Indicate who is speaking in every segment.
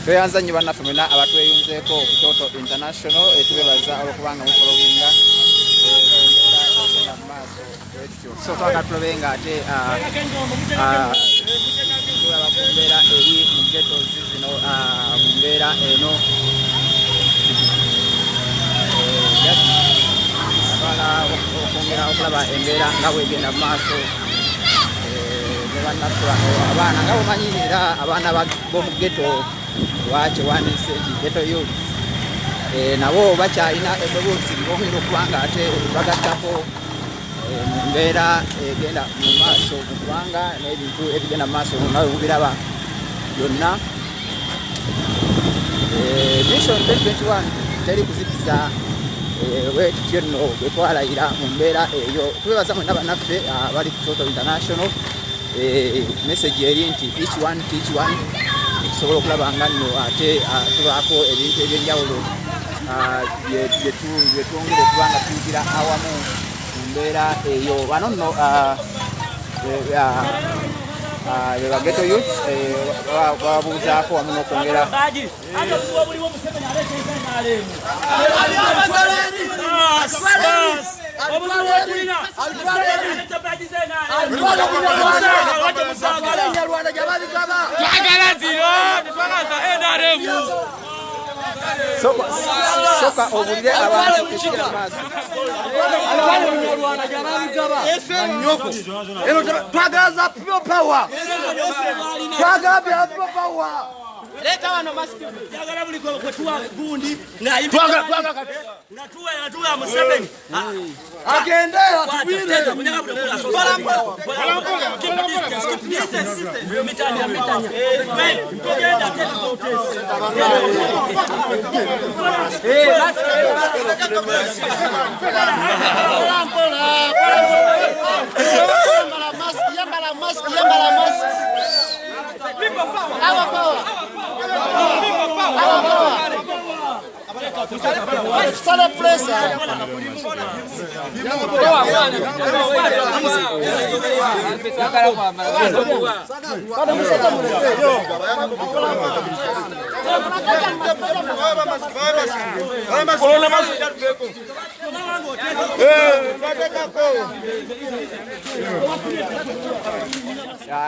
Speaker 1: Tweyanza nnyo bannaffe mwena abatweyunzeeko ku Toto International, tubebaza olwokubanga mufollowinga mu maaso bwetutyo. So twagala tulabe nga ate tulaba ku mbeera eri mu ghettos zino, mu mbeera eno twala okwongera okulaba embeera nga bwegenda mu maaso ne bannaffe bano abaana nga bwemanyi era abaana b'omu ghetto lwakyewandiise nti ghetto youth nabo bakyalina eddoboozi bongera okuba nga ate bagattako mu mbeera egenda mu maaso mu ggwanga n'ebintu ebigenda mu maaso nawe bubiraba byonna. Vision 2021 teri kuzikiza, bwetutyo nno bwe twalayira mu mbeera eyo. Twebaza mwenna bannaffe abali ku Toto International. Message eri nti each one teach one, tusobola okulaba nga nno ate tubaako ebintu ebyenjawulo bye twongera okuba nga tuyigira awamu mu mbeera eyo. Bano nno be ba ghetto youth, babuuzaako wamu n'okwongera.
Speaker 2: Ate obuzibu obuliwo, Museveni aleeta NRM. Obuzibu bwetulina, Museveni aleeta badge z'NRM. Musaagala.
Speaker 3: Twagala zino, tetwagala za NRM.
Speaker 1: Soka obulire abantu ekigenda mu maaso.
Speaker 4: Nyoko eno twagala za people power, twagala bya people power.
Speaker 2: Njagala buli gwe tuwa gundi ng'atuwa Museveni.
Speaker 4: Agende atubwire.
Speaker 2: Keep distance. Mitanya, mitanya. Togenda, teka utesi.
Speaker 5: Yambala mask, yambala mask, yambala mask. Our power. Our power. Sale presa.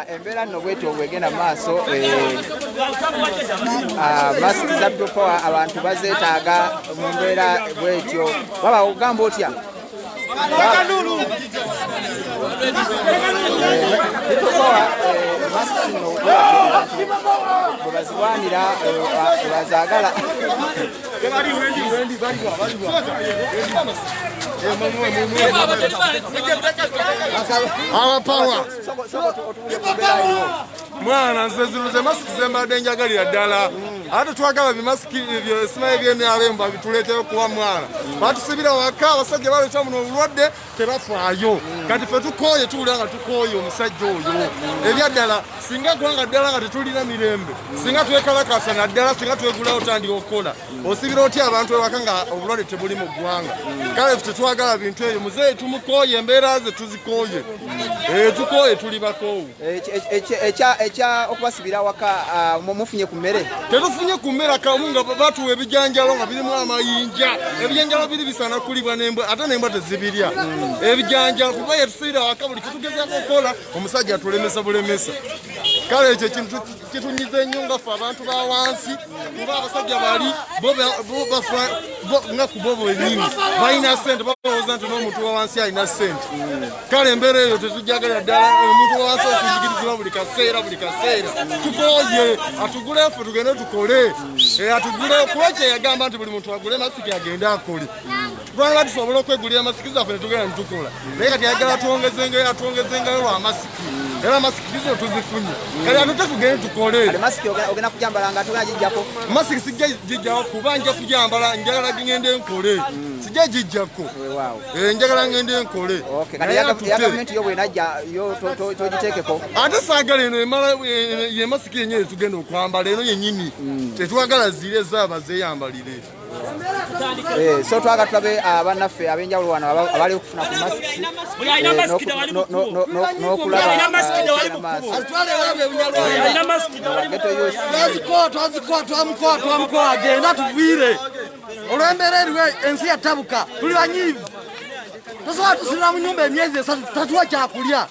Speaker 1: Embeera nno bwetyo bwegenda mu maaso. Masiki za people power abantu bazeetaaga mu mbeera bwetyo. Baba ogamba otya? People power, masiki zino bwe bazirwanira, bwe bazaagala.
Speaker 4: Our power.
Speaker 1: Soko otubulire ku mbeera eriwo.
Speaker 4: Mwana, nze zino ze masiki zembadde njagalira ddala, ate twagala bimasiki ebyo simanyi bye NRM babituleeteyo kuba mwana batusibira waka. Abasajja baleeta muno obulwadde, tebafaayo. Kati ffe tukooye, tuwulira nga tukooye omusajja oyo. Ebyaddala singa ggwanga ddala nga tetulina mirembe, singa twekalakasa naddala singa twegulawo tandika okukola. Osibira otya abantu ewaka nga obulwadde tebuli mu ggwanga? Kale ffe tetwagala bintu ebyo. Muzeeyi tumukooye, embeera ze tuzikooye. Tukooye, tuli bakoowu.
Speaker 1: Ekya okubasibira waka, mufunye ku mmere?
Speaker 4: Tetufunye ku mmere kamu, nga batuwa ebijanjalo nga birimu amayinja. Ebijanjalo biri bisaana kulibwa n'embwa, ate n'embwa tezibirya ebijanjalo, kuba yetusibira waka. Buli kitugezaako okukola omusajja atulemesa bulemesa. Kale ekyo ekintu kitunyiza ennyo nga ffe abantu ba wansi, kuba abasajja bali bo nga ku bo bennyini balina ssente, balowooza nti n'omuntu wa wansi alina ssente. Kale embeera eyo tetujagalira ddala, omuntu wa wansi okunyigirizibwa buli kaseera, buli kaseera. Tukooye, atugule ffe tugende tukole. Atugule, kuba kyeyagamba nti buli muntu agule masiki agende akole. Twanga tusobola okwegulira masiki zaffe netugenda netukola, naye kati ayagala atwongezengayo lwa masiki, era masiki zino tuzifunye. Kati atute tugende tukole.
Speaker 1: Kale masiki ogenda kujambala nga togenda gijjako?
Speaker 4: Masiki sijja gijjako, kuba nja kujambala, njagala ngende nkole, sijja gijjako.
Speaker 1: Weewaawo.
Speaker 4: Njagala ngende nkole.
Speaker 1: Okay, kati
Speaker 4: Naye atute.
Speaker 1: ya gavumenti yo bwenajja yo togiteekeko?
Speaker 4: Ate saagala eno emala ye masiki yennyini tugenda okwambala, eno yennyini. Tetwagala ziri ezaaba zeeyambalire.
Speaker 1: So twagala tulabe bannaffe ab'enjawulo wano abali okufuna ku masiki n'okulaba
Speaker 5: Twamukoa agenda tugwire olw'embeera eriwo ensi yatabuka tuli banyiivu tosobola tusirira mu nyumba emyezi esatu tatuwa kyakulya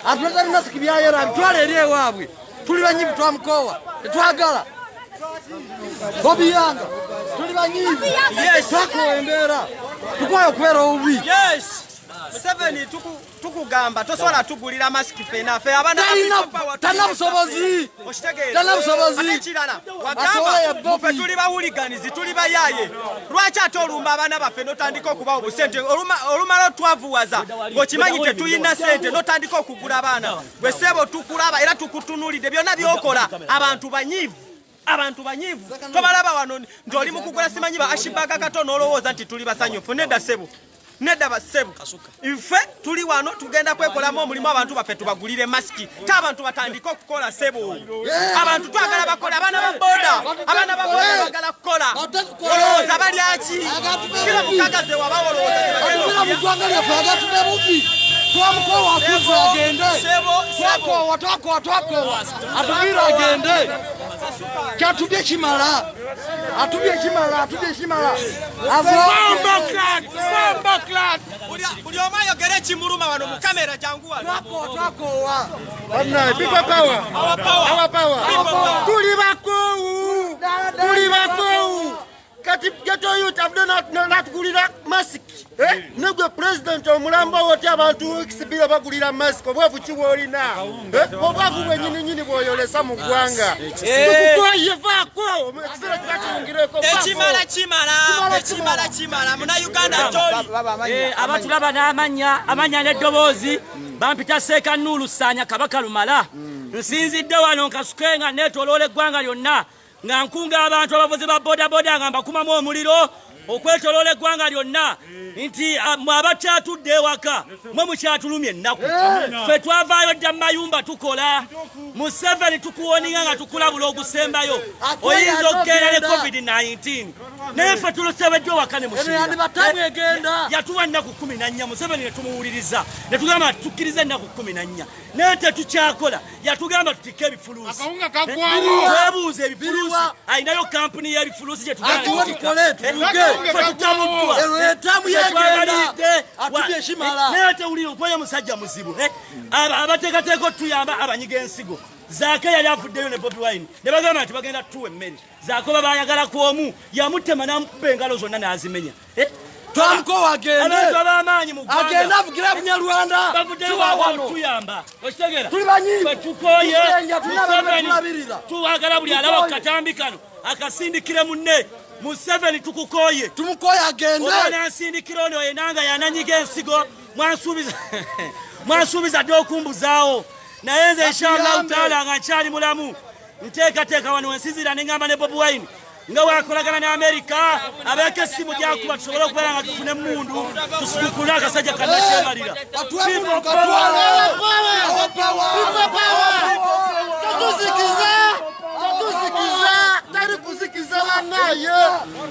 Speaker 5: atuleta bimasiki byayera abitwala eri ewaabwe tuli banyiivu twamukoowa tetwagala Bobi Yanga tuli banyiivu twakoowa embeera tukooya okubeera obubi.
Speaker 6: Museveni tukugamba tosobola tugulira masiki fena fe abaana
Speaker 5: talina busobozi talina busobozi.
Speaker 6: Ekirala wagamba ffe tuli bawuliganizi tuli bayaye lwaki ate olumba abaana baffe n'otandika okubawa obusente olumala otwavuwaza ng'okimanyi tetulina ssente n'otandika okugula abaana gwe ssebo tukulaba era tukutunuulidde byonna by'okola abantu banyiivu. Abantu banyiivu tobalaba wano nti oli mu kugula simanyi ba ashibaga kato n'olowooza nti tuli basanyufu. Nedda ssebo, nedda bassebo, nfe tuli wano tugenda kwekolamu omulimu abantu baffe tubagulire masiki ta abantu batandike okukola ssebo. Abantu twagala bakola abaana ba boda, abaana ba boda bagala kukola olowooza balyaki kila mukagaze wabawo olowooza
Speaker 5: mu ggwanga lyaffe agatube bubi twamukoowa akuze agende twakoowa twakoowa twakoowa atubwire agende kyatubye kimala atubye kimala atubye kimala
Speaker 6: buli omu ayogere ekimuluma wano mu kamera jangu wano.
Speaker 5: Twakoowa
Speaker 4: People power. Our power. Tuli bakoowu. Tuli bakoowu. Kati ghetto youth avudde n'atugulira masiki. Negwe president omulamba woti abantu ekisibira bagulira masiki obwavu ki bw'olina? Obwavu bwennyini nnyini bw'oyolesa mu ggwanga. Tukukoye vaako ekiseera kiba kiyingireko.
Speaker 6: Ekimala kimala ekimala kimala Munnayuganda gy'oli.
Speaker 2: Abatulaba n'amannya amanya n'eddoboozi bampita Seeka Nuulu Ssaanya Kabaka Lumala. Nsinzidde wano nkasuke nga neetooloola eggwanga lyonna nga nkunga abantu abavuzi ba bodaboda nga mbakumamu omuliro okwetoloola eggwanga lyonna nti mwe abakyatudde ewaka mwe mukyatulumya ennaku. Ffe twavaayo dda mu mayumba tukola. Museveni tukuwoninga nga tukulabula ogusembayo oyinza okugenda ne COVID-19 naye ffe tulusebeddwa ewaka ne mushirira. Yatuwa ennaku 14 Museveni ne tumuwuliriza ne tugamba tukkirize ennaku 14 naye tetukyakola. Yatugamba tutike ebifuluusi twebuuza ebifuluusi alinayo kampuni y'ebifuluusi gye tugamba naye ate wulira okubayo omusajja muzibu abateekateeka otuyamba abanyiga ensigo. Zaake yali avuddeyo ne Bobi Wine ne bagamba nti bagenda tuwa emmere. Zaake oba baayagala ku omu yamutema n'amukuba engalo zonna n'azimenya.
Speaker 5: Twamukowa agende
Speaker 2: abantu ab'amaanyi mu ggwanga
Speaker 5: agende avugire Bunyarwanda
Speaker 2: bavuddeyo watuyamba okitegeera.
Speaker 5: Tuli banyiivu
Speaker 2: tukoye tuwagala buli alaba ku katambi kano akasindikire munne. Museveni tukukoye
Speaker 5: tumukoye agende
Speaker 2: oba nansindikira ono yenanga yananyiga ensigo mwansuubiza dde okumbuzaawo naye nze inshallah taala nga nkyali mulamu nteekateeka wano ensinziira ne ngamba ne Bobi Wine nga wakolagana ne Amerika abeeko essimu gyakuba tusobole okubeera nga tufune emmundu tusukukule akasajja kannakyemalira.
Speaker 4: Tetuzikiza teri kuzikiza bannaye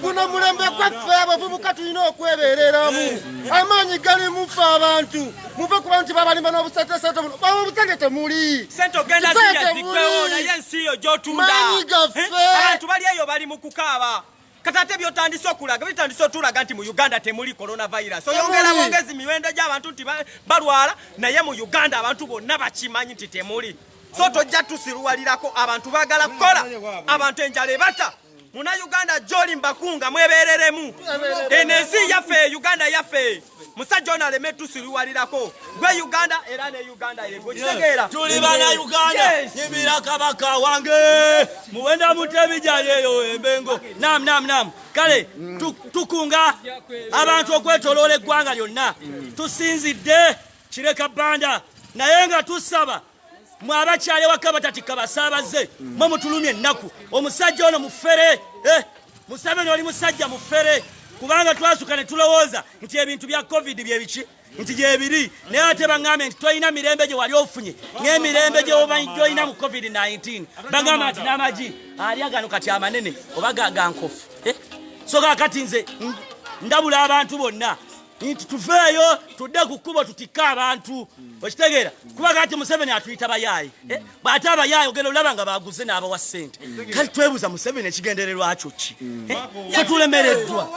Speaker 4: guno mulembe gwaffe abavubuka tulina okwebeereramu amaanyi gali mufe abantu muve kuba nti babalima n'obusentesente buno obusente temuli
Speaker 6: sente ogenda zirya zigwewo naye ensi yo gy'otunda
Speaker 4: maanyi gaffe
Speaker 6: abantu bali eyo bali mu kukaaba. Kati ate byotandise okulaga bitandise otulaga nti mu Uganda temuli coronavirus oyongera bwongezi miwendo gy'abantu nti balwala naye mu Uganda abantu bonna bakimanyi nti temuli. So tojja tusiruwalirako abantu baagala kukola abantu enjala ebata. Munnayuganda gy'oli mbakunga mwebeereremu eno ensi yaffe Uganda yaffe musajja ono aleme tusiruwalirako gwe Uganda era ne Uganda yegwe kitegeera.
Speaker 2: Tuli bannayuganda nyimira kabaka wange muwenda mutebi gyaleeyo embengo nam nam nam. Kale tukunga abantu okwetoloola eggwanga lyonna tusinzidde Kireka Banda naye nga tusaba mwe abakyali ewaka batatikka basaabaze mwe mutulumye ennaku. Omusajja ono mufere Museveni oli musajja mufere kubanga twasuka ne tulowooza nti ebintu bya COVID byebiki nti gyebiri naye ate baŋŋambye nti tolina mirembe gye wali ofunye n'emirembe gy'olina mu COVID-19. Bagamba nti n'amagi alya gano kati amanene oba gankofu. So kakati nze ndabula abantu bonna nti tuveeyo tudde ku kkubo tutikke abantu, okitegeera? Kuba kati Museveni atuyita bayaayi, eh, bw'ate abayaayi ogenda olaba nga baguze n'abawa ssente. Kati twebuuza Museveni ekigendererwa kyo ki? Eh, ffe tulemereddwa.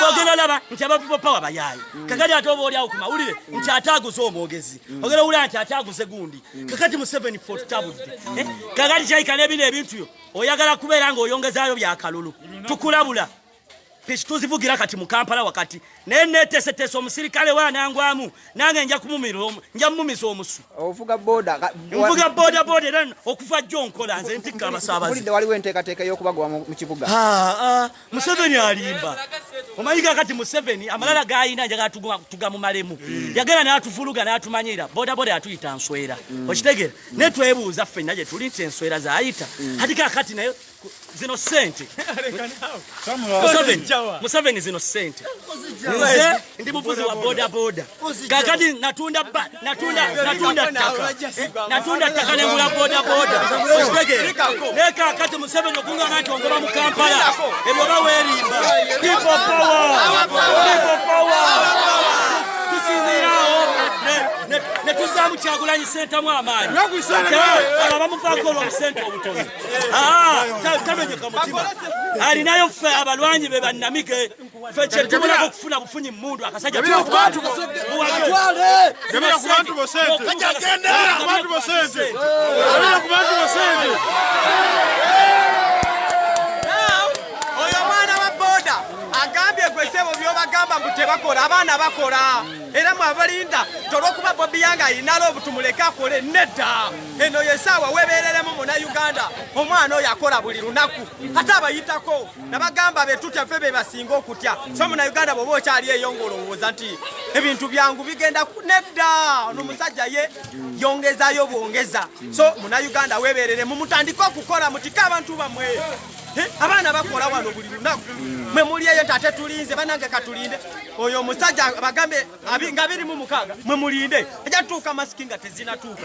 Speaker 2: Ogenda olaba nti aba People Power bayaayi, kakati ate oba oliawo ku mawulire nti ate aguze omwogezi, ogenda owulira nti ate aguze gundi. Kakati Museveni ffe otutabudde. Eh, kakati kyayika n'ebino ebintu yo oyagala kubeera ng'oyongezaayo byakalulu. Tukulabula, piki tuzivugira kati mu Kampala wakati, naye neteeseteese omusirikale we anangwamu nange nja kumumira nja mumumisa omusu.
Speaker 1: Ovuga boda?
Speaker 2: Nvuga boda boda, era okuva jjo nkola nze ntikka abasaabaze.
Speaker 1: Mpulidde waliwo enteekateeka y'okubagoba mu kibuga.
Speaker 2: Ah, ah, Museveni alimba. Omanyi kakati Museveni amalala gayina njagala tugamumalemu. Yagenda n'atuvuluga n'atumanyira boda boda yatuyita nswera, okitegeera? Naye twebuuza ffenna gye tuli nti enswera zayita ati kakati naye zino sente Museveni, zino sente, nze ndi muvuzi wa boda boda, kakati natunda natunda ttaka, natunda ttaka nengula boda boda, okitegeera? Naye kakati Museveni okungamba nti ongoba mu Kampala, ebyo ba weerimba. People power, people power. Tusinziirawo ne tuzaamu Kyagulanyi Sentamu amaanyi. Abo bamuvaako olw'obusente obutono. Ah, tamenyeka mutima alinayo. Ffe abalwanyi be bannamige, ffe kyetubulako okufuna bufunyi mundu akasajja.
Speaker 4: Gabira ku bantu Gabira ku bantu bo sente. Gabira ku bantu bo sente. Gabira ku bantu bo sente.
Speaker 6: Oyo omwana wa boda agambye gwe sebo byobagamba mbu tebakola, abaana bakola, era mwabalinda tolwokuba Bobi Yange ayinala obutumuleke akole. Nedda, eno yesaawa webereremu Munauganda. Omwana oyo akola buli lunaku, ate abayitako nabagamba betutya ffe be basinga okutya. So Munauganda, bwoba okyali eyo ng'olowooza nti ebintu byangu bigenda nedda, ono musajja ye yongezayo bwongeza. So Munauganda, webereremu, mutandike okukola, mutike abantu bammwe. Eh, abaana bakola wano buli lunaku. Mwe muli eyo nti ate tulinze, banange katulinde oyo omusajja bagambe nga 26, mwe mulinde ejja tutuuka. Masiki nga tezinatuuka,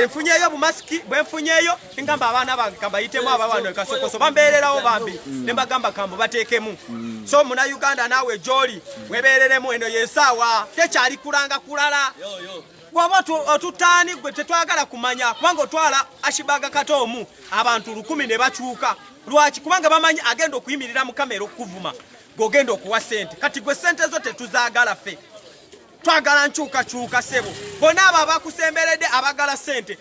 Speaker 6: nfunyeyo bumasiki bwenfunyeyo, ngamba abaana bange kambayitemu, abawano ekasokoso bambeererawo bambi, ne mbagamba kambu bateekemu. So Munauganda naawe gyoli webeereremu, eno yesaawa, tekyali kulanga kulala. Bw'oba otutaani gwe tetwagala kumanya, kubanga otwala Ashibaga Katoomu abantu 1000 ne bakyuka. Lwaki? Kubanga bamanyi agenda okuyimirira mu kamera okukuvuma, gw'ogenda okuwa sente. Kati gwe sente zo tetuzaagala, ffe twagala nkyukakyuka. Sebo, bonna abo abakusemberedde abagala sente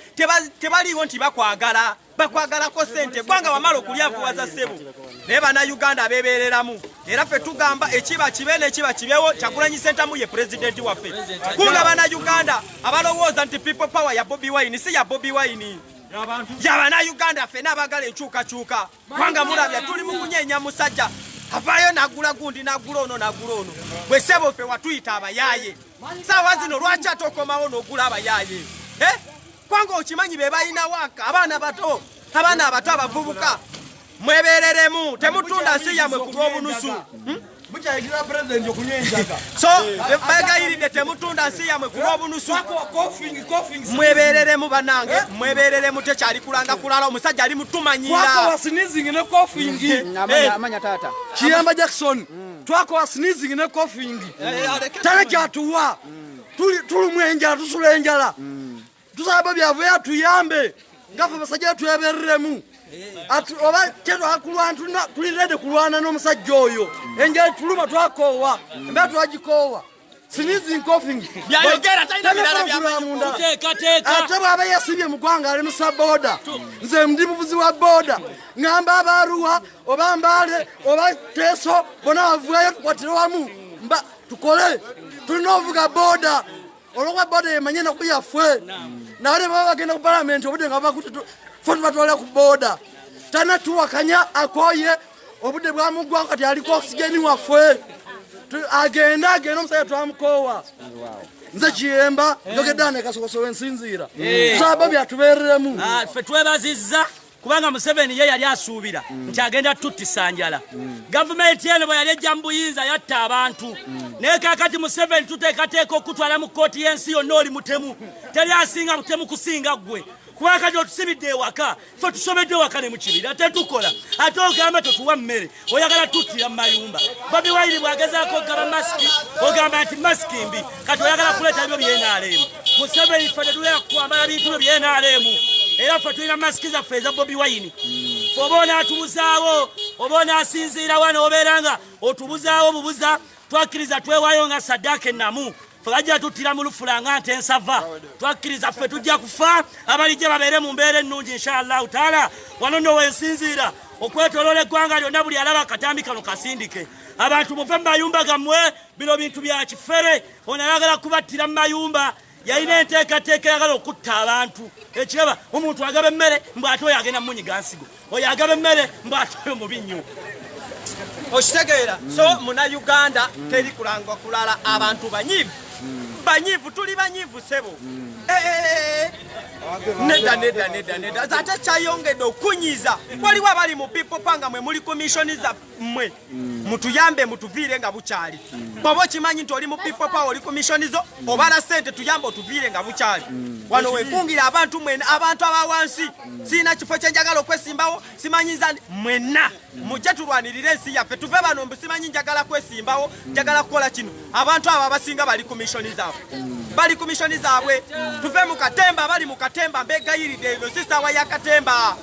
Speaker 6: tebaliiwo nti bakwagala, bakwagalako sente gwanga wamala okulyavuwaza sebo. Naye Bannayuganda abeebereramu, era ffe tugamba ekiba kibe n'ekiba kibewo, Kyagulanyi Sentamu ye pulezidenti waffe. Kunga Bannayuganda abalowooza nti People Power ya Bobi Wine, si ya Bobi Wine, ya Bannayuganda ffenna abagala enkyukakyuka. Kubanga mulabya tuli mu kunyeenya musajja avaayo nagula gundi, nagula ono, nagula ono. Bwe sebo ffe watuyita abayaaye, saawa zino lwaki ate okomawo n'ogula abayaaye? Eh? Kubanga okimanyi be balina waka abaana bato, abaana abato, abavubuka, mwebereremu, temutunda nsi yammwe ku lw'obunusu. Hmm?
Speaker 5: Bukyayigira pulezidenti okunywa enjaga.
Speaker 6: So begayiridde, temutunda nsi yammwe ku lw'obunusu.
Speaker 5: Coughing, coughing.
Speaker 6: Mwebereremu bannange, mwebereremu, tekyali kulanga kulala, omusajja ali mutumanyira.
Speaker 5: Twakowa sneezing ne coughing.
Speaker 1: Amanya taata?
Speaker 5: Kiyamba Jackson. Twakowa sneezing ne coughing. Tale kyatuwa. Tulumwa enjala, tusula enjala. Tusaba byavuyo atuyambe. Nga ffe basajja twebereremu. Oba kyetwakulwana, tuli ready kulwana n'omusajja oyo. Enjala tuluma, twakoowa. Embeera twagikoowa. Sneezing, coughing.
Speaker 6: Byayogera, talina birala.
Speaker 5: Talina munda.
Speaker 2: Tuteekateeka.
Speaker 5: Ate bw'aba yasibye mu ggwanga ali musa boda, nze ndi muvuzi wa boda, ŋŋamba abaaruwa oba Mbaale oba Teeso bonna bavugayo, tukwatire wamu mba tukole. Tulina ovuga boda olwokuba boda yemanye enaku yaffe. Naye ne baba bagenda ku palamenti, obudde nga bakutte, fe tubatwala ku boda. Tana tuwakanya, akoye, obudde bwamuggwako, kati aliko oxygen waffe. Agende, agende, omusajja twamukoowa. Nze Kiyemba njogedde ane Kasokoso wensinziira. Tusaba byatubeereremu.
Speaker 2: Ah, ffe twebazizza kubanga Museveni ye yali asuubira nti agenda tuttisa njala. Gavumenti eno bwe yali ejja mu buyinza yatta abantu, naye kakati Museveni tuteekateeka okutwala mu kkooti y'ensi yonna. Oli mutemu, teri asinga butemu kusinga ggwe. Kubanga kati otusibidde ewaka, ffe tusomedde ewaka ne mu kibira tetukola, ate ogamba totuwa mmere, oyagala tuttira mu mayumba. Bobi Wine bw'agezaako okugaba masiki ogamba nti masiki mbi, kati oyagala kuleeta byo bye NRM. Museveni, ffe tetugenda kwambala bintu byo bye NRM, era ffe tulina masiki zaffe eza Bobi Wine. Ffe oba onaatubuzaawo oba onaasinziira wano obeera nga otubuzaawo bubuza, twakkiriza twewaayo nga saddaaka ennamu. Ffe bajja tuttira mu lufula nga nte ensava. Twakkiriza ffe tujja kufa, abalijja babeere mu mbeera ennungi inshallahu taala. Wano nno wensinziira okwetoloola eggwanga lyonna, buli alaba akatambi kano kasindike. Abantu muve mu mayumba gammwe, bino bintu bya kifere. Ono ayagala kubattira mu mayumba, yalina enteekateeka eyagala okutta abantu. Ekiraba omuntu agaba emmere mbw ate oyo agenda munyiga nsigo, oyo agaba emmere mbw ate oyo mubi nnyo.
Speaker 6: Okitegeera? So munauganda, teri kulanga kulala. Abantu banyiivu, banyiivu, tuli banyiivu sebo. Eh, eh, eh. Nedda, nedda, nedda, nedda. Ate kyayongedde okunyiiza, waliwo abali mu People Power nga mwe muli ku missioni zammwe, mutuyambe mutuviire nga bukyali. Bw'oba okimanyi nti oli mu People Power, oli ku missioni zo, obala sente, tuyambe otuviire nga bukyali. Wano wekungira abantu mwena, abantu aba wansi, sirina kifo kyenjagala okwesimbawo, simanyiza mwenna mujje tulwanirire ensi yaffe, tuve bano mbu simanyi njagala kwesimbawo, njagala kukola kino. Abantu abo abasinga bali ku missioni zaabwe, bali ku missioni zaabwe. Tuve mu katemba. Bali mu katemba, mbegayiridde, eno si ssaawa ya katemba,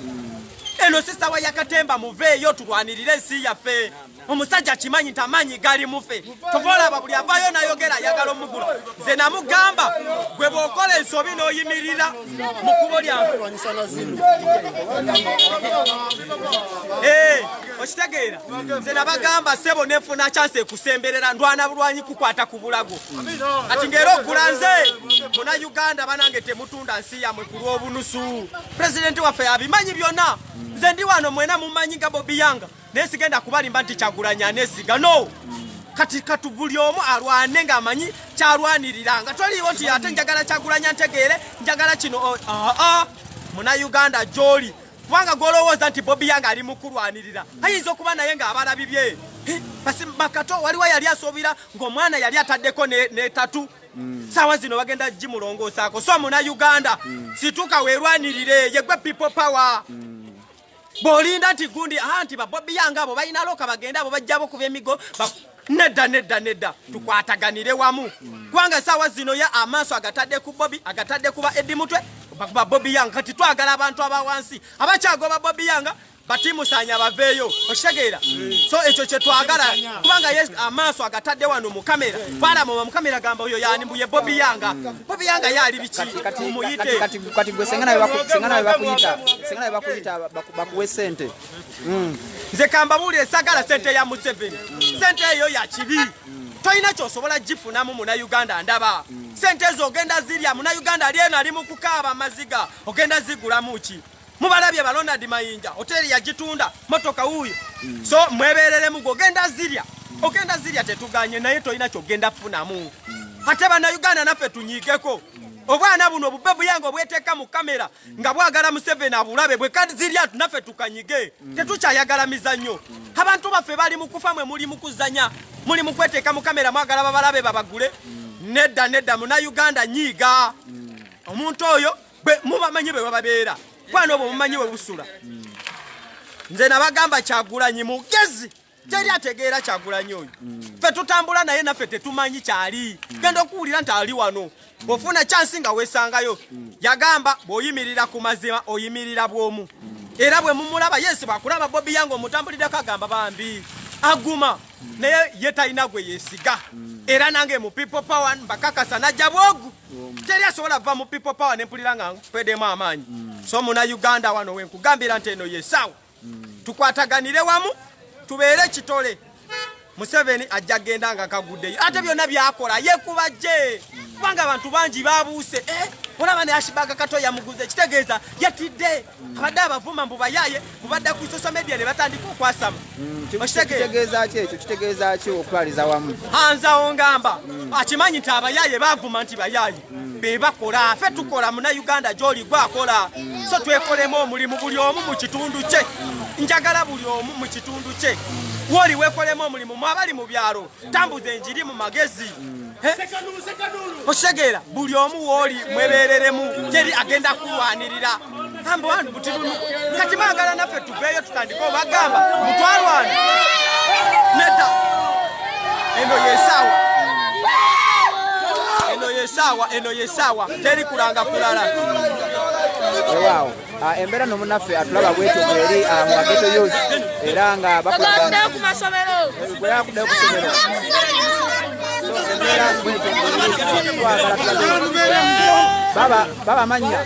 Speaker 6: eno si ssaawa ya katemba. Muveeyo tulwanirire ensi yaffe. Omusajja akimanyi nti amaanyi gali mufe. Tova olaba buli avaayo nayogera ayagala omugula. Nze namugamba, gwe bw'okola ensobi n'oyimirira mu kkubo lyange. Eh, okitegeera? Nze nabagamba, sebo, nefuna chance ekusemberera, ndwana bulwanyi kukwata ku bulago. Kati ng'era ogula nze munauganda. Banange, temutunda nsi yammwe ku lw'obunusu. Pulezidenti waffe abimanyi byonna. Nze ndi wano, mwena mumanyi nga Bobi Yanga, naye sigenda kubalimba nti Kyagulanya anesiga no. Kati katu buli omu alwane ng'amanyi kyalwanirira, nga toliiwo nti ate njagala Kyagulanya ntegeere, njagala kino. Aa, munauganda gy'oli, kubanga gwolowooza nti Bobi Yanga ali mu kulwanirira, ayinza okuba naye ng'abala bibye. Eh, bakato waliwo yali asuubira ng'omwana yali ataddeko ne tattoo, saawa zino bagenda gimulongoosaako. So munauganda, situka weerwanirire, yegwe People Power. Bw'olinda nti gundi, ah, nti babobi Yanga abo balina loka, bagende abo bajjabo kuba emigo nedda, nedda, nedda. Tukwataganire wamu, kubanga esaawa zino ye amaaso agatadde ku Bobi, agatadde kuba Edi Mutwe, bakuba Bobi Yanga. Kati twagala abantu abawansi abakyagoba Bobi Yanga batimusanya baveeyo. Okitegeera? So ekyo kyetwagala, kubanga ye amaaso agatadde wano mu kamera, twalama mu kamera, gamba oyo yani mbuye Bobi Yanga. Bobi Yanga ye ali biki? Mumuyite.
Speaker 1: Kati gwe senga nawe bakuyita, senga nawe bakuyita bakuwe sente.
Speaker 6: Nze kambabuulire, sagala sente ya Museveni. Sente eyo ya kibi, tolina kyosobola gifunamu. Munauganda, ndaba sente ezo ogenda zirya. Munauganda ali eno ali mu kukaaba amaziga, ogenda zigulamu ki? Mubalabye ba Ronald Mayinja, hoteri yagitunda, motoka wuuyo. So mwebereremu, gwe ogenda zirya, ogenda zirya, tetuganye, naye tolina kyogenda funamu. Ate bannayuganda naffe tunyigeko obwana buno obube buyange obweteeka mu kamera nga bwagala Museveni abulabe bwe kazirya, naffe tukanyige. Tetukyayagala mizannyo. Abantu baffe bali mu kufa, mwe muli mu kuzanya, muli mu kweteeka mu kamera, mwagala babalabe babagule. Nedda, nedda. Munauganda, nyiiga omuntu oyo bwe mubamanyi bwe bababeera, kwana obwo mumanyi bwe busula. Nze nabagamba, Kyagulanyi mugezi, teri ategeera Kyagulanyi oyo. Ffe tutambula naye, naffe tetumanyi kyali. Genda okuwulira nti ali wano, ofuna chance nga weesangayo. Yagamba bw'oyimirira ku mazima oyimirira bw'omu, era bwe mumulaba yesi bwakulaba Bobi Yange omutambulirako, agamba bambi aguma, naye ye talina gwe yeesiga. Era nange mu People Power mbakakasa najja bwogu, teri asobola va mu People Power nempulira nga nfedemu amaanyi. So muna Uganda, wano wenkugambira nti eno yesawa tukwataganire wamu, tubeere kitole. Museveni ajja genda nga kaguddeyo, ate byonna byakola yekuba gye, kubanga abantu bangi babuuse. Eh, olaba ne Ashibaga Kato yamuguze, kitegeeza yatidde. Abadde abavuma mbu bayaye, mubadde ku social media ne batandika okwasama. Okitegeera?
Speaker 1: Kitegeeza ki ekyo? Kitegeeza ki okutwaliza wamu?
Speaker 6: Anzawo ngamba akimanyi nti abayaye bavuma nti bayaye be bakola, ffe tukola. Munauganda gyoli gwakola, so twekolemu omulimu, buli omu mu kitundu kye. Njagala buli omu mu kitundu kye woli wekolemu omulimu. Mwabali mu byalo, tambuza enjiri mu magezi. Okitegeera buli omu wooli mwebereremu, teri agenda kulwanirira. Kati mwagala naffe tuveeyo tutandike obagamba mutwalwana? Nedda, eno yesaawa, eno yesaawa, eno yesaawa, teri kulanga kulala.
Speaker 1: Weewaawo, embeera no munnaffe atulaba bwetyo bweri mu ba ghetto youth, era nga
Speaker 7: Tugende ku masomero.
Speaker 1: Bweyakuddayo ku ssomero. So embeera bwetyo bweri, twagala tulabe baba baba manya.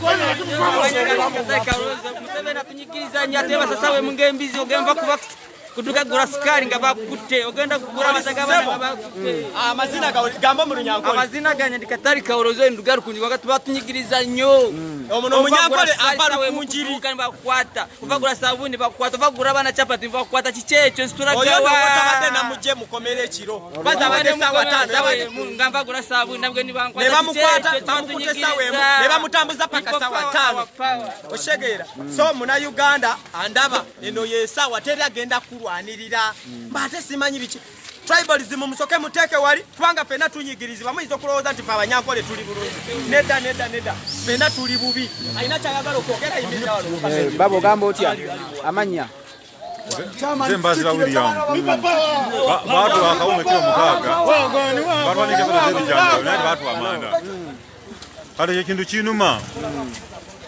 Speaker 3: Museveni atunyigiriza nnyo, ate basasawe mungembizi ogenda kuba kuduka gula sukali nga bakutte, ogenda kugula amata g'abaana nga bakutte.
Speaker 6: Amazina gawe gamba mu Runyankole.
Speaker 3: Amazina gange ndi Katari Kaorozo Nduga Rukungi, wakati batunyigiriza nnyo.
Speaker 6: Omuno Omunyankole ava Rukungiri.
Speaker 3: Bakukwata, ova gula sabuni bakukwata, ova gula abaana chapati bakukwata. Kiki ekyo?
Speaker 6: Oyo
Speaker 3: nsitulagawa?
Speaker 6: nowotabadde namugye mukomera ekiro, abadde saawa 5
Speaker 3: nga nva gula sabuni nabwe nibankwata.
Speaker 6: Ne bamukwata, bamukutte essaawa 1, ne bamutambuza paka saawa 5. Okitegeera? So Munauganda andaba, eno yesaawa, teri agenda kulwanirira. Mbaate simanyi biki tribalism, musoke muteeke wali, kubanga ffenna tunyigirizibwa. Muyinza okulowooza nti fe Abanyankole tuli bulungi. Nedda, nedda, nedda, ffenna tuli bubi. Alina kyayagala okwogera, yimirira wano.
Speaker 1: Baba, ogamba otya? Amannya?
Speaker 8: Nze Mbazira William. Baatuwa akawunga kilo 6, batwandika esente z'ebijanjalo, naye tebatuwa amanda. Kati ekintu kinuma,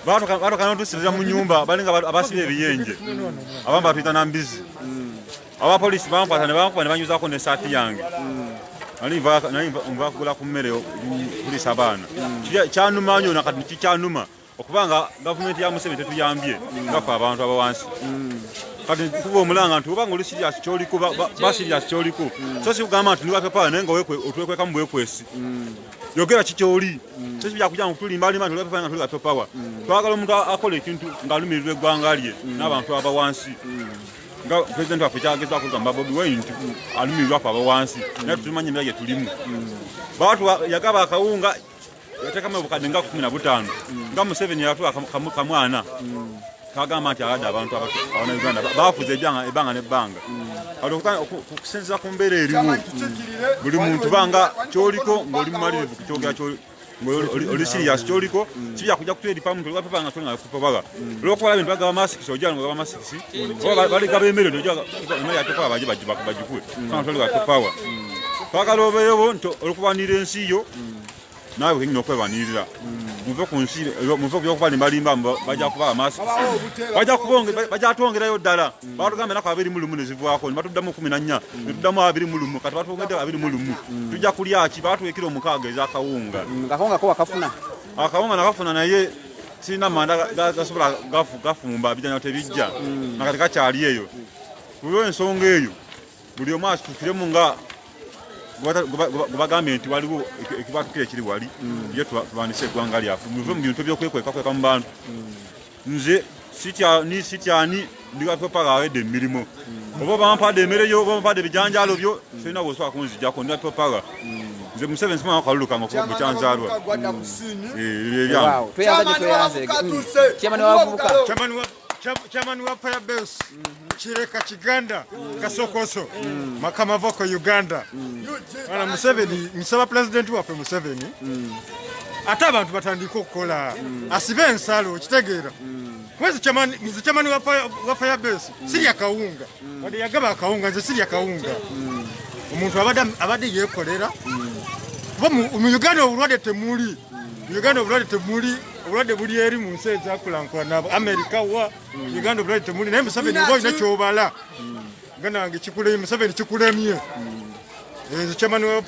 Speaker 8: batuka notusibira mu nyumba, balinga abasiba ebiyenje, abamu batuyita nambizi. Abapoliisi bankwata ne bankuba ne banyuzaako n'essaati yange. Nali nva kugula ku mmere kuliisa abaana. Kyanuma nnyo, nakati kikyanuma okubanga gavumenti ya Museveni tetuyambye nga ffe abantu abawansi. Kati kuba omulanga nti obanga oli serious kyoliko, ba serious kyoliko, so si kugamba nti ndi paper, naye nga otwekwekamu bwekwesi. Yogera kikyoli, so si byakugira ngo tulimbalimba nti oli paper nga tuli paper. Twagala omuntu akola ekintu ng'alumirirwa eggwanga lye n'abantu abawansi, nga pulezidenti waffe kyagezaako kugamba Bobi Wine nti alumirirwa ffe abawansi, naye tutumanyi embeera gye tulimu. Baatuwa, yagaba akawunga, yateekamu obukadde nga 15, nga Museveni yatuwa kamwana kagamba nti aladde abantu Abanauganda bafuze ebbanga n'ebbanga. Kati okusinziira ku mbeera eriwo, buli muntu banga kyoliko ng'oli mumalirivu kukyogera, oli serious kyoliko, si byakujja kutweripa muntu oli paper nga toli nga kupabaga. Olwokuba bintu bagaba masikisi, ojja nga bagaba masikisi, oba baligaba emmere, ojja emmere ya paper, baje bagikuwe kanga toli ga paper. Twagala obeewo nti olwokulwanirira ensi yo, naawe kenyini okwerwanirira. Muve ku nsi, muve ku byokubalimbalimba, bajja kuba amasikisi, bajja twongerayo ddala. Batugamba ennaku 21 ne zivaako, ne batuddamu 14, ne tuddamu 21, kati batwongedde 21. Tujja kulya ki? Batuwa ekiro 6 ez'akawunga.
Speaker 1: Akawunga ko wakafuna?
Speaker 8: Akawunga nakafuna, naye sirina manda gasobola gafumba, bijanjalo tebijja, nakati kakyali eyo. Kulw'ensonga eyo, buli omu asitukiremu nga gwe bagambye nti waliwo ekibatukira ekiri wali, ye tulwanise eggwanga lyaffe. Muve mu bintu ebyokwekwekweka mu bantu. Nze sityani, sityani, ndi wa paper, awedde emirimu. Oba bampadde emmere yo, oba bampadde ebijanjaalo byo, sirina bw'osobola kunzijjako, ndi wa paper. Nze Museveni simanya kalulu kange okuva bukyanzaalwa. Ebyo ebyange.
Speaker 1: Wow, tweyanza gye tweyanze. Chairman w'abavubuka.
Speaker 9: Chairman wa Firebase, Kireka Kiganda, Kasokoso, Makamavoko, Uganda. Bwana Museveni, nsaba pulezidenti waffe Museveni, ate abantu batandike okukola, asibe ensalo, okitegeera? Kuba nze chairman wa Firebase sirya kawunga, wadde yagaba akawunga, nze sirya kawunga. Omuntu abadde yeekolera, kuba mu Uganda obulwadde temuli, mu Uganda obulwadde temuli, obulwadde buli eri mu nsi ezakulankulana, Amerika wa Uganda obulwadde temuli. Naye Museveni oba olina kyobala, Uganda wange kikulemye, Museveni kikulemye. Nze chairman wa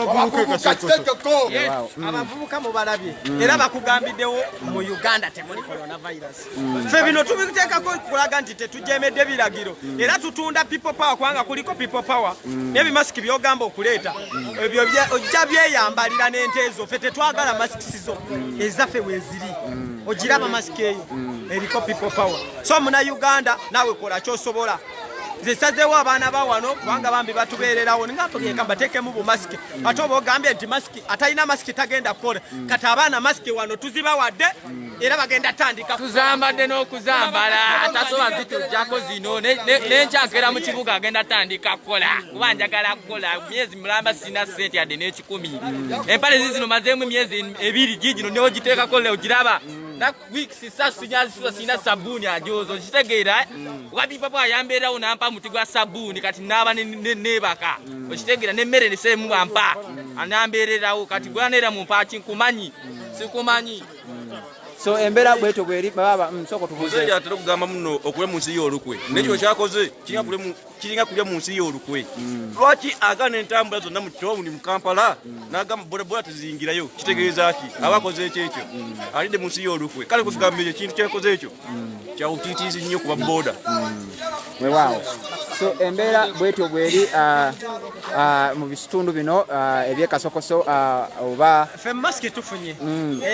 Speaker 9: bavubuka Kasokoso.
Speaker 6: Yes, abavubuka mubalabye, era bakugambiddewo mu Uganda temuli coronavirus. Ffe bino tubiteekako kulaga nti tetujemedde biragiro, era tutunda people power, kubanga kuliko people power n'ebimasiki byogamba okuleeta ebyo ojja byeyambalira n'ente ezo. Ffe tetwagala masikisi zo, ezaffe weeziri. Ogiraba masiki eyo eriko people power. So Munauganda, naawe kola kyosobola. Nze sazeewo abaana ba wano kubanga bambi batubeererawo, ningamba mbateekemu bumasiki. Ate oba ogambye nti masiki, atalina masiki tagenda kukola. Kati abaana masiki wano tuzibawadde era bagenda tandika.
Speaker 3: Tuzambadde n'okuzambala, tasobola zitujjako zino. Nenkyankera mu kibuga agenda tandika kukola, kuba njagala kukola. Myezi mulamba sirina ssente yadde n'ekikumi. Empale zizino mazeemu emyezi 2 gigino neogiteekako leo giraba na weeks 3 sinyazisuza, sirina sabbuuni ajozo okitegeera. Wabipapa ayambeerawo nampa muti gwa sabbuuni, kati naaba neebaka okitegeera, n'emmere neseemu bampa anambeererawo. Kati gwaneera mu mpaaki nkumanyi sikumanyi.
Speaker 1: So embeera bwetyo bweri baba nsoko tubuze.
Speaker 7: Musajja atera okugamba muno okulya mu nsi y'olukwe. Nekino kyakoze kiringa kulya mu nsi y'olukwe. Lwaki agaana entambula zonna mu tawuni mu Kampala n'agamba bodaboda teziyingirayo? Kitegeeza ki? Aba akoze ekyo ekyo. Alidde mu nsi y'olukwe. Kale kugamba ekyo ekintu kyakoze ekyo kyawutiitiizi nnyo ku baboda.
Speaker 1: Weewaawo. So embeera bwetyo bweri mu bitundu bino ebyekasokoso oba
Speaker 6: ffe masiki tufunye.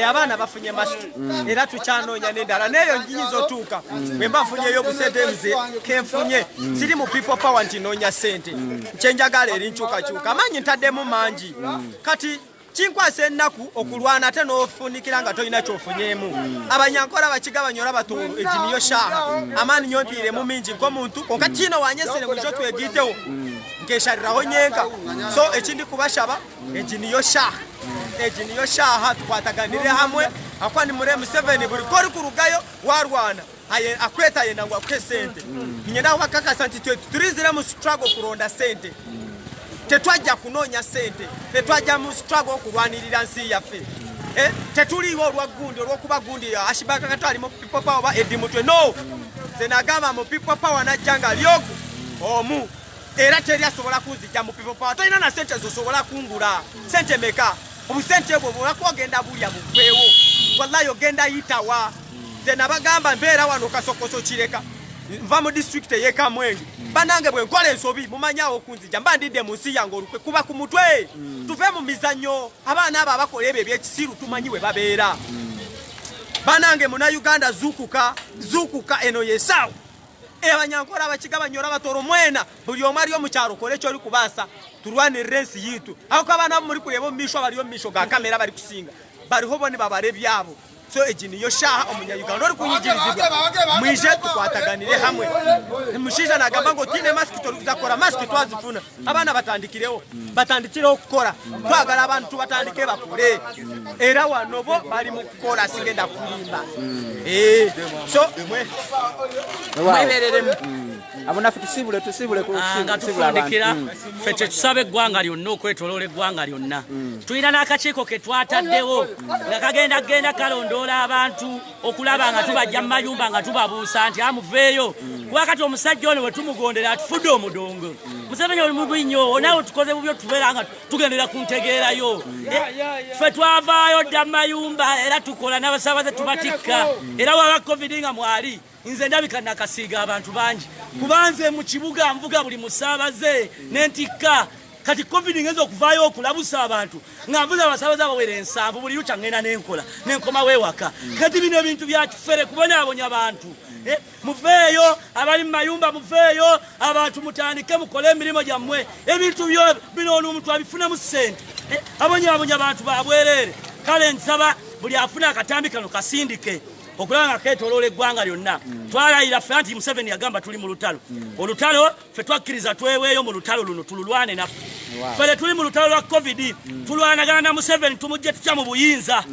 Speaker 6: Abaana bafunye masiki era tukyanoonya n'endala, n'eyo njiyinza otuuka bwe mba nfunyeyo obusente nze kenfunye. Siri mu people power nti noonya ssente, kyenjagala eri nkyukakyuka, amaanyi ntaddemu mangi. Kati kinkwasa ennaku okulwana ate n'ofunikira nga tolina kyofunyeemu. Abanyankola bakiga banyola batoolo, egi niyo shaaha amaani nyontiiremu mingi nk'omuntu, konka kino wanyesere ngujo twegitewo nkeshariraho nyenka. So ekindi kubashaba, egi niyo shaaha, egi niyo shaaha tukwataganire hamwe. Akwa ni mure Museveni buri kori kurugayo warwana akweta yenda ngo akwe sente. Nyenda wakakasa nti turizire mu struggle kuronda sente. Tetwajja kunoonya sente, tetwajja mu struggle okulwanirira nsi yaffe. Tetuliiwo olwa gundi, olw'okuba gundi ashibaka katwali mu people power oba Eddie Mutwe. No, nze nagamba mu people power najja nga lyoku omu, era teri asobola kunzijja mu people power. Tolina na sente zosobola kungula. Sente meka? Obusente obwo bwolako ogenda bulya bugwewo, wallahi ogenda yitawa. Nze nabagamba mbeera wano Kasokoso Kireka, nva mu disitulikiti ey'e Kamwenge. Bannange bwe nkola ensobi mumanyawo okunzija, mba ndidde mu nsi yange olukwe kuba ku mutwe. Tuve mu mizannyo, abaana abo abakola ebyo ebyekisiru tumanyi we babeera. Bannange Munnayuganda zuukuka, zuukuka, eno y'essaawa. Abanyankola abakiga banyola batoro mwena, buli omu ali omu kyaro kora ekyo orikubaasa, turwanirire ensi yiitu. Aho abaana muri kureba omu maisho abari omu maisho ga kamera bari kusinga, bariho bo nibabara ebyabo. So egi niyo shaaha Omunyayuganda orikunyigirizibwa, mwije tukwataganire hamwe. Omushaija nagamba ngu otiine masiki torikuza kukora, masiki twazifuna. Abaana batandikireho, batandikireho kukora. Twagala abantu tubatandike bakore. Era wano bo bali mu kukola, sigenda kulimba. So
Speaker 3: mwebereremu.
Speaker 1: Abo naffe tusibule, tusibule
Speaker 2: nga tufundikira ffe kyetusaba eggwanga lyonna okwetoloola eggwanga lyonna. Tulina n'akakiiko ke twataddewo nga kagenda genda kalondoola abantu okulaba nga tubajja mu mayumba nga tubabuusa nti amuveeyo, kuba kati omusajja ono bwe tumugondera atufudde omudongo. Museveni oli mubi nnyo, naawe tukoze bubi otubeera nga tugendera ku ntegeerayo. Ffe twavaayo dda mu mayumba era tukola n'abasaabaze tubatikka, era waba covid nga mwali nze ndabika nakasiiga abantu bangi, kuba nze mu kibuga nvuga buli musaabaze nentikka. Kati covid ngenza okuvaayo okulabusa abantu nga nvuga abasaabaze abawera 7 buli lukya ngenda nenkola nenkomawo ewaka. Kati bino ebintu bya kifere kubonyaabonya abantu. Muveeyo abali mu mayumba, muveeyo abantu mutandike mukole emirimu gyammwe. Ebintu bino omuntu abifunamu ssente, abonyaabonya abantu babwereere. Kale nsaba buli afuna akatambi kano kasindike okulaba nga keetooloola eggwanga lyonna. Twalayira ffe anti Museveni yagamba tuli mu lutalo. Olutalo ffe twakkiriza tweweeyo mu lutalo luno tululwane naffe. Ffe tuli mu lutalo lwa covid, tulwanagana na Museveni tumujje tutya mu buyinza.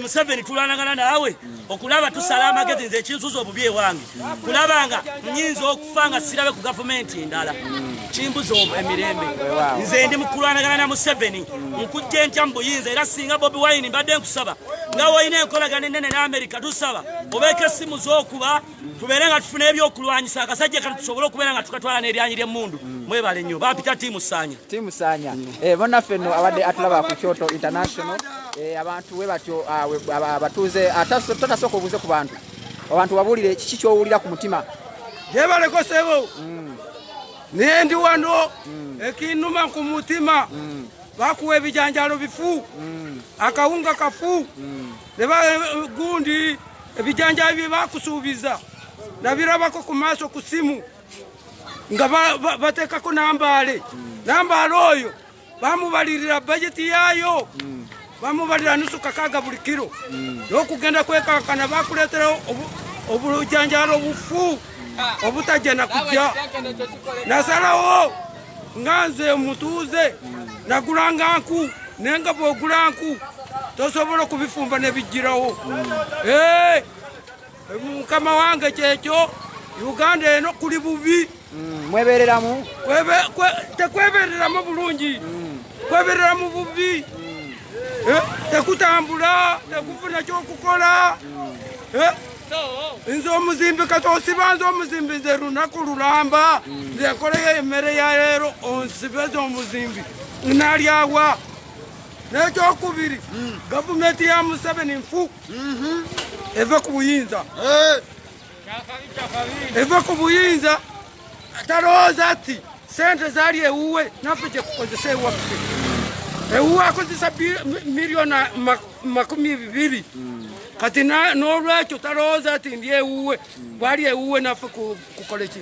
Speaker 2: Museveni tulwanagana naawe okulaba tusala amagezi. Nze ekinsuza obubi ewange kulaba nga nnyinza okufa nga sirabe ku gavumenti endala, kimbuza emirembe. Nze ndi mu kulwanagana na Museveni nkujja ntya mu buyinza. Era singa Bobi Wine mbadde nkusaba nga wolina enkolagana ennene n'Amerika, tusaba obeeko essimu z'okuba tubeere nga tufuna ebyokulwanyisa akasajja kano tusobole okubeera nga tukatwala n'eryanyi ly'emmundu. Mwebale nnyo, bampita Tiimu Saanya.
Speaker 1: Tiimu Saanya. Bonnaffe nno abadde atulaba ku Kyoto International, abantu we batyo abatuuze, totasooka obuuze ku bantu, abantu babuulire kiki ky'owulira ku mutima.
Speaker 10: Gyebaleko ssebo, naye ndi wano ekinnuma ku mutima, bakuwa ebijanjaalo bifu, akawunga kafu, ne gundi ebijanjaalo bye bakusuubiza nabirabako ku maaso ku simu. Nga bateekako Nambaale. Nambaale oyo bamubalirira bajeti yaayo. Bamubalira nusu kakaaga buli kiro. N'okugenda kwekankana bakuleetera obujanjalo obufu obutajja na kujja. Nasalawo nga nze omutuuze nagulanga nku, naye nga bw'ogula nku tosobola kubifumba ne bijjirawo. Mukama wange kyekyo, Uganda eno kuli bubi.
Speaker 1: Mwebereramu?
Speaker 10: Tekwebereramu bulungi, kwebereramu bubi. Tekutambula, tekufuna kyokukola. Nze omuzimbi katosiba, nze omuzimbi nze lunaku lulamba, nze nkoleyo emmere ya leero onsibeze omuzimbi nalyawa. N'ekyokubiri, gavumenti ya Museveni nfu, eve ku buyinza, eve ku buyinza. Talowooza ati sente zaali ewuwe naffe kyekukozesa ewaffe. Ewuwe akozesa miliyoni 20. Kati n'olwekyo talowooza ati ndi ewuwe, bwali ewuwe naffe kukola ki?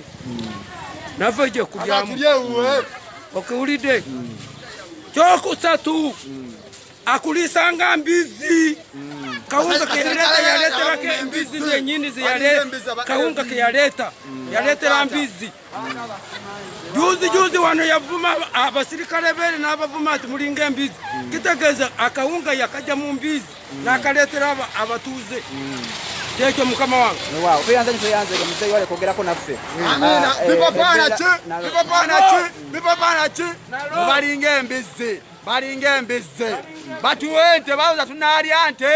Speaker 10: Naffe gye kulyamu. Okiwulidde? Kyokusatu, akulisanga mbizi. Kawunga keyaleeta yaleeterako embizi zennyini, kawunga keyaleeta yaleetera mbizi. Juzi juzi wano yavuma abasirikale beere n'abavuma ati mulinga embizi. Kitegeeza akawunga yakajja mu mbizi n'akaleetera abatuuze. Kyekyo mukama wange.
Speaker 1: Waawo, tweyanze nnyo, tweyanze muzeeyi wale kwogerako naffe.
Speaker 11: Amiina. Bipapaana ki? Balinga embizzi, balinga embizzi. Batuwe nte, bawuza tunaalya nte.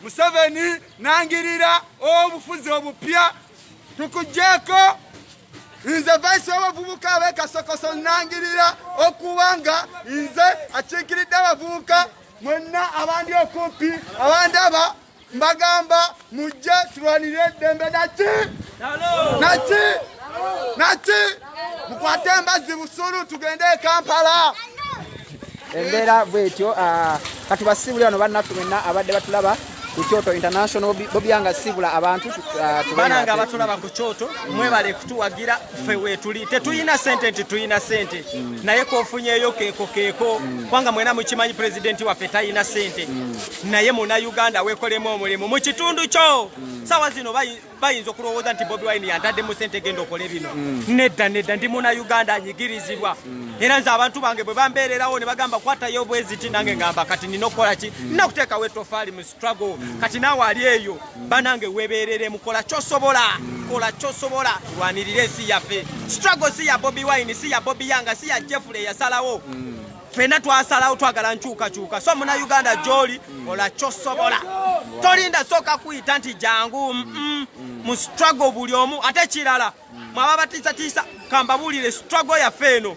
Speaker 11: Museveni nangirira obufuzi obupya tukugyeko. Nze vice w'abavubuka ab'e Kasokoso nangirira okuba nga nze akiikiridde abavubuka mwenna abandi okumpi abandaba, mbagamba mujje tulwanirire eddembe naki naki naki, mukwate embazzi busulu tugende e Kampala.
Speaker 1: Embeera bwetyo. Katubasiibule wano bannaffe mwenna abadde batulaba ku Kyoto International. Bobi Young sibula abantu.
Speaker 6: Banange abatulaba ku Kyoto, mwebale kutuwagira. Ffe weetuli tetuyina sente nti tuyina sente, naye kofunyeeyo keeko keeko, kubanga mwena mukimanyi pulezidenti waffe talina sente, naye Munnayuganda weekolemu omulimu mu kitundu kyo. Sawa zino bayinza okulowooza nti Bobi Wine yantaddemu sente genda okole bino. Nedda nedda, ndi Munnayuganda anyigirizibwa. Era nze abantu bange bwe bambeererawo ne bagamba kwatayo bweziti, nange ngamba kati nina okukola ki? Nina okuteekawo ettofaali mu struggle. Kati naawe ali eyo banange weeberere, mukola kyosobola, kola kyosobola, tulwanirire ensi yaffe. Struggle si ya Bobi Wine, si ya Bobi Young, si ya Jeffrey yasalawo. Ffenna twasalawo twagala nkyukakyuka. So Munnayuganda gy'oli, kola kyosobola, tolinda sooka kuyita nti jangu mu struggle buli omu. Ate kirala, mwaba batiisatiisa, kambabuulire, struggle yaffe eno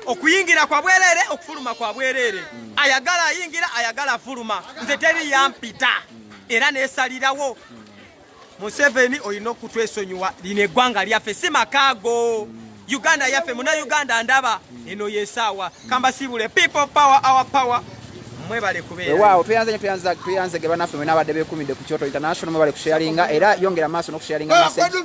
Speaker 6: okuyingira kwa bwereere, okufuluma kwa bwereere. Ayagala ayingira, ayagala afuluma. Nze teri yampita era neesalirawo. Museveni olina okutwesonyiwa, lino eggwanga lyaffe, si makaago. Uganda yaffe, Munnayuganda ndaba eno yesaawa. Kambasiibule. People power, our power. Mwebale kubeera.
Speaker 1: Waawo, tweyanze nnyo, tweyanze ge bannaffe mwena abadde beekumidde ku Kyoto International. Mwebale kusharinga era yongera maaso n'okusharinga message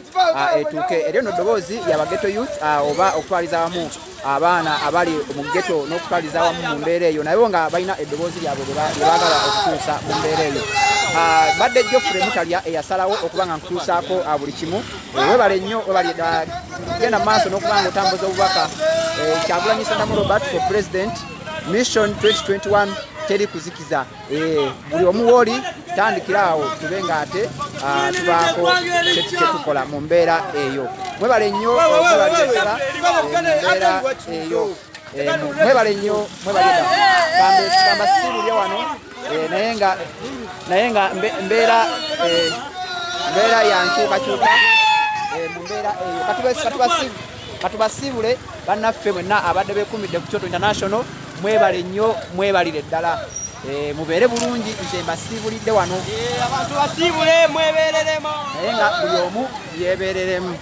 Speaker 1: etuuke eri. Ono ddoboozi yaba ghetto youth, oba okutwaliza awamu abaana abali mu ghetto n'okutwaliza awamu mu mbeera eyo, naye nga balina eddoboozi lyabwe lye baagala okutuusa mu mbeera eyo. Badde Geoffrey Mutalya eyasalawo okuba nga nkutuusaako buli kimu. Webale nnyo, webale genda mu maaso n'okuba nga otambuza obubaka. Kyagulanyi Ssentamu Robert for president, mission 2021, teri kuzikiza. Buli omu wooli tandikira awo tube nga ate tubaako kyetukola mu mbeera eyo. Mwebale nnyo, mwebalire ddala mu mbeera eyo. Mwebale nnyo, mwebale ddala. Kambasiibulye wano, naye nga mbeera ya nkyukakyuka mu mbeera eyo. Katubasiibule bannaffe mwenna abadde beekumidde ku Kyoto International. Mwebale nnyo, mwebalire ddala. Mubeere bulungi, nze mbasiibulidde wano.
Speaker 6: Abantu basiibule, mwebereremu.
Speaker 1: Naye nga buli omu yeebereremu.